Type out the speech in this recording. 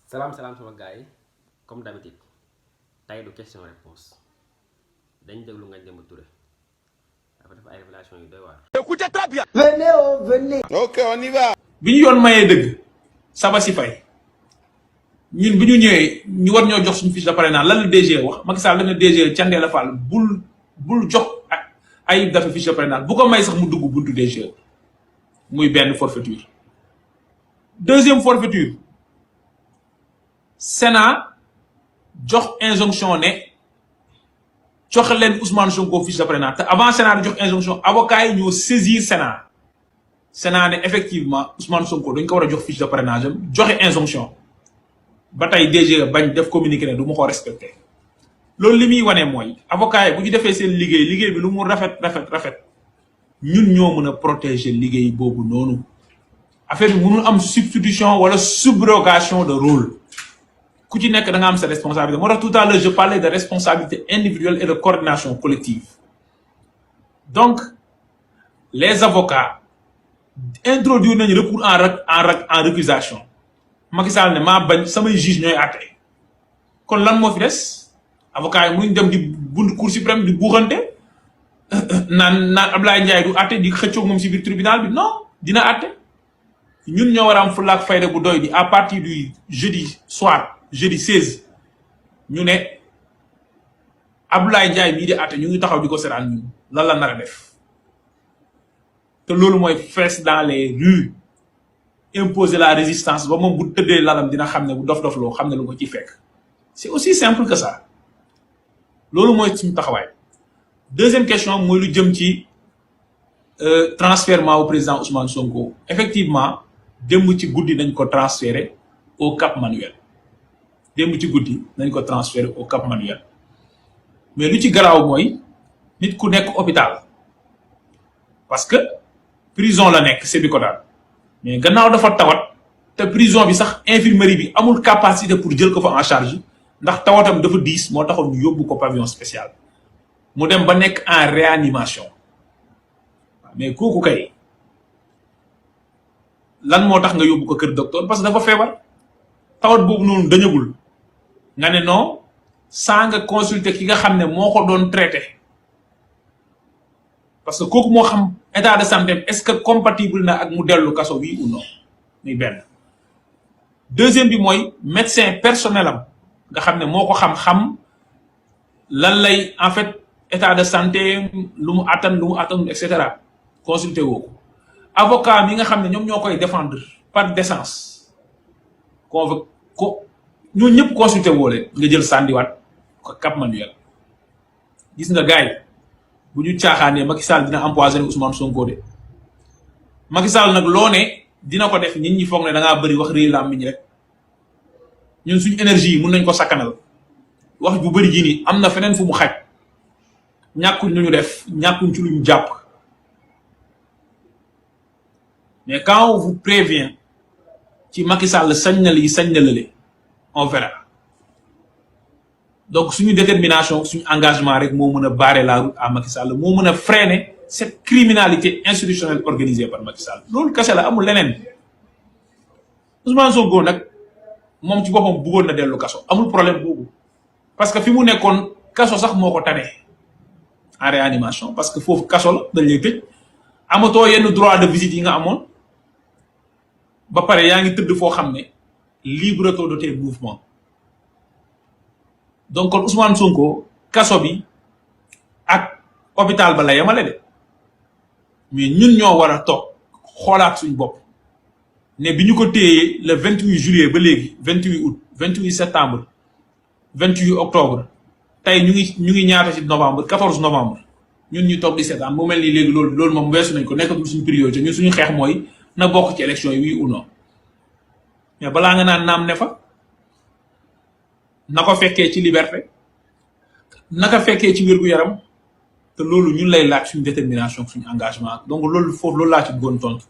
Salam salam sama gars yi comme d'habitude tey du question réponse dañ déglu Ngagne Demb Toure dafa def ay révélation yu doy waar. Écoutez très bien. Venez, oh, venez. Ok, on y va. bi ñu yoon mayee dëgg saba si fay ñun bi ñu ñëwee ñu war ñoo jox suñu fiche de parrainage lan la DG wax Macky Sall dana DG Thiendella Fall bul jox ay dafa fiche de parrainage bu ko may sax mu dugg buntu DG muy benn forfaiture. Deuxième forfaiture Sénat jox injonction ne jox leen Ousmane Sonko fiche de parrainage te avant Sénat di jox injonction avocat yi ñoo saisir Sénat ne effectivement Ousmane Sonko dañ ko war a jox fiche de parrainage am joxe injonction ba tey DG bañ def communiqué ne du ma ko respecté loolu li muy wane mooy avocat yi bu ñu defee seen liggéey bi lu mu rafet ñun ñoo mën a protéger liggéey boobu noonu affaire bi mënul am substitution wala subrogation de rôle ku ci nekk da nga am sa responsabilité moo tax tout à l'heure je parlais de responsabilité individuelle et de coordination collective donc les avocats introduire nañu recours en récusation Macky Sall ne maa bañ samay juge ñooy àtte kon lan moo fi des avocat yi muy dem di bund cour suprême di buuxante naan Abdoulaye Ndiaye du àtte di xëccoog moom si biir tribunal bi non dina àtte ñun ñoo war a am fulla ak fayda bu doy di à partir du jeudi 16 ñu ne Abdoulaye Ndiaye bii di àtte ñu ngi taxaw di ko seetaan ñun lan la nar a def te loolu mooy fees dans les rues imposer la résistance ba moom bu tëddee lalam dina xam ne bu dof loo xam ne lu ko ci fekk c'est aussi simple que ça loolu mooy suñu taxawaay. Deuxième question mooy lu jëm ci transfèrement au président Ousmane Sonko effectivement démb ci guddi nañ ko transféré au Cap Manuel mais lu ci garaaw mooy nit ku nekk hôpital parce que prison la nekk Sébikotane mais gannaaw dafa tawat te prison bi sax infirmerie bi amul capacité pour jël ko fa en charge ndax tawatam dafa diis moo taxoon ñu yóbbu ko pavillon spécial mu dem ba nekk en réanimation mais kooku kay lan moo tax nga yóbbu ko kër docteur parce que dafa feebar tawat boobu noonu dañagul nga ne non saa nga consulter ki nga xam ne moo ko doon traité parce que kooku moo xam état de santé est-ce que compatible na ak mu dellu kaso oui ou non muy benn. Deuxième bi mooy médecin personnel am nga xam ne moo ko xam lan lay en fait état de santé lu mu attan et cetera consulter woo ko avocat mi nga xam ne ñoom ñoo koy défendre par décence ko ñoo ñëpp consulter woo leen nga jël sàndiwaat ko Cap Manuel gis nga gars yi bu ñu caaxaanee Macky Sall dina empoisonné Ousmane Sonko de Macky Sall nag loo ne dina ko def nit ñi foog ne da ngaa bëri wax réy làmmiñ rek ñun suñu énergie yi mun nañ ko sakkanal wax bu bëri ji nii am na feneen fu mu xaj ñàkkuñ lu ñu def ñàkkuñ ci lu ñu jàpp mais quand on vous prévient ci Macky Sall sañ na lii sañ na lële on verra donc suñu détermination suñu engagement rek moo mën a barrer la route à Macky Sall moo mën a freiner cette criminalité institutionnelle organisée par Macky Sall loolu kese la amul leneen Ousmane Sonko nag moom ci boppam bëggoon na dellu kaso amul problème boobu parce que fi mu nekkoon kaso sax moo ko tane en réanimation parce que foofu kaso la dañ lay tëj amatoo yenn droit de visite yi nga amoon ba pare yaa ngi tëdd foo xam ne liberté de tes mouvements donc kon Ousmane Sonko kaso bi ak hôpital ba la yemale de mais ñun ñoo war a toog xoolaat suñ bopp ne bi ñu ko téyee le 28 juillet ba léegi 28 août 28 septembre 28 octobre tey ñu ngi ñaata ci novembre 14 novembre ñun ñu toog di seetaan mu mel ni léegi loolu moom weesu nañ ko nekkatul suñu priorité ñun suñu xeex mooy na bokk ci élection yi oui ou non mais balaa nga naan naam ne fa na ko fekkee ci liberté naka fekkee ci wér-gu-yaram te loolu ñun lay laaj suñu détermination suñu engagement donc loolu foofu loolu laa ci bëggoon tontu